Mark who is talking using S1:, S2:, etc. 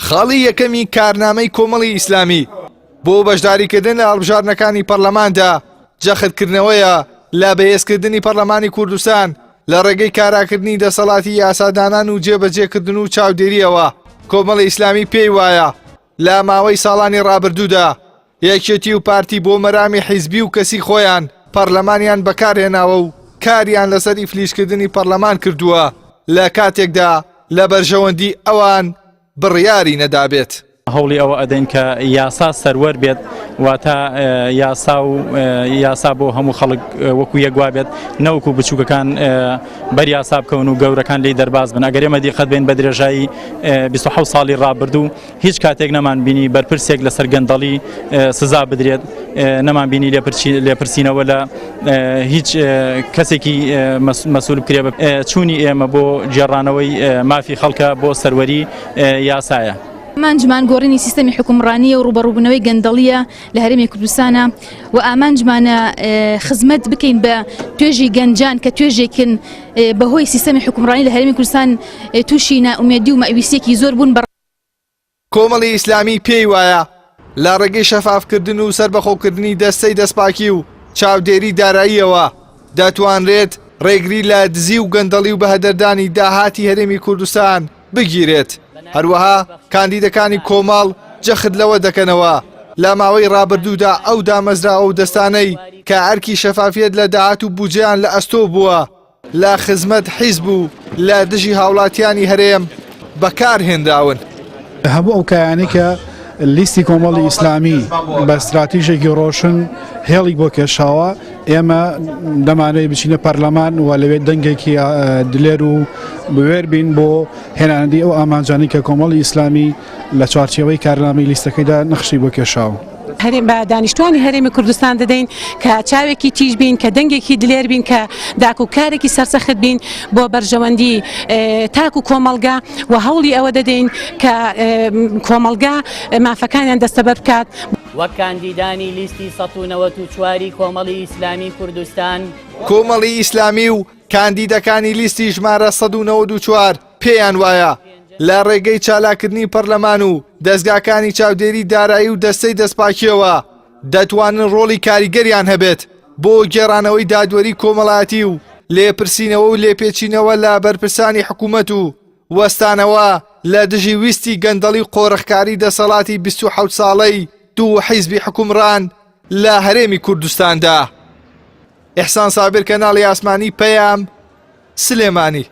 S1: خاڵی یەکەمی کارنامەی کۆمەڵی ئیسلامی بۆ بەشداریکردن لە هەڵبژاردنەکانی پەرلەماندا جەختکردنەوەیە لە بەهێزکردنی پەرلەمانی کوردستان لە ڕێگەی کاراکردنی دەسەڵاتی یاسادانان و جێبەجێکردن و چاودێریەوە. کۆمەڵی ئیسلامی پێی وایە لە ماوەی ساڵانی ڕابردوودا یەکێتی و پارتی بۆ مەرامی حیزبی و کەسی خۆیان پەرلەمانیان بەکارهێناوە و کاریان لەسەر ئیفلیجکردنی پەرلەمان کردووە لە کاتێکدا لە بەرژەوەندی ئەوان بڕیاری نەدابێت.
S2: هەوڵی ئەوە ئەدەین کە یاسا سەروەر بێت، واتە یاسا و یاسا بۆ هەموو خەڵک وەکو یەک وابێت، نەوەکو بچووکەکان بەر یاسا بکەون و گەورەکان لێی دەرباز بن. ئەگەر ئێمە دیقەت بین بە درێژایی 27 ساڵی ڕابردوو هیچ کاتێک نەمان بینی بەرپرسێک لەسەر گەندەڵی سزا بدرێت، نەمان بینی لێپرسینەوە لە هیچ کەسێکی مەسول بکرێ. چوونی ئێمە بۆ گێڕانەوەی مافی خەڵکە بۆ سەروەری یاسایە.
S3: ئامانجمان گۆڕینی سیستەمی حوکمڕانییە و ڕووبەڕووبوونەوەی گەندەڵییە لە هەرێمی کوردستانە و ئامانجمانە خزمەت بکەین بە توێژی گەنجان کە توێژێکن بەهۆی سیستەمی حوکمڕانی لە هەرێمی کوردستان تووشی نائومێدی و مەئویسییەکی زۆر بوون بە
S1: کۆمەڵی ئیسلامی پێی وایە لە ڕێگەی شەفافکردن و سەربەخۆکردنی دەستەی دەستپاکی و چاودێری داراییەوە دەتوانرێت ڕێگری لە دزی و گەندەڵی و بەهەدەردانی داهاتی هەرێمی کوردستان بگیرێت. هەروەها کاندیدەکانی کۆمەڵ جەخت لەوە دەکەنەوە لە ماوەی ڕابردوودا ئەو دامەزراوە و دەستانەی کە ئەرکی شەفافیەت لە داهات و بودجەیان لە ئەستۆ بووە لە خزمەت حیزب و لە دژی هاوڵاتیانی هەرێم بەکار هێنراون.
S4: هەموو ئەو کایانەی کە لیستی کۆمەڵی ئیسلامی بە ستراتیژێکی ڕۆشن هێڵی بۆ کێشاوە، ئێمە دەمانەوێت بچینە پەرلەمان و لەوێ دەنگێکی دلێر و بوێر بین بۆ هێنانەدی ئەو ئامانجانەی کە کۆمەڵی ئیسلامی لە چوارچێوەی کارنامەی لیستەکەیدا نەخشی بۆ کێشاوە.
S5: هەرێم بە دانیشتوانی هەرێمی کوردستان دەدەین کە چاوێکی تیژ بین، کە دەنگێکی دلێر بین، کە داکۆککارێکی سەرسەخت بین بۆ بەرژەوەندی تاک و کۆمەڵگە و هەوڵی ئەوە دەدەین کە کۆمەڵگە مافەکانیان دەستەبەر بکات.
S6: وەک کاندیدانی لیستی 194 ی کۆمەڵی ئیسلامی کوردستان.
S1: کۆمەڵی ئیسلامی و کاندیدەکانی لیستی ژمارە 194 پێیان وایە لە ڕێگەی چالاککردنی پەرلەمان و دەزگاکانی چاودێری دارایی و دەستەی دەستپاکییەوە دەتوانن ڕۆڵی کاریگەریان هەبێت بۆ گێڕانەوەی دادوەری کۆمەڵایەتی و لێپرسینەوە و لێپێچینەوە لە بەرپرسانی حکوومەت و وەستانەوە لە دژی ویستی گەندەڵی و قۆرخکاری دەسەڵاتی 27 ساڵەی دوو حیزبی حکومڕان لە هەرێمی کوردستاندا. ئیحسان سابیر کەناڵی ئاسمانی پەیام، سلێمانی.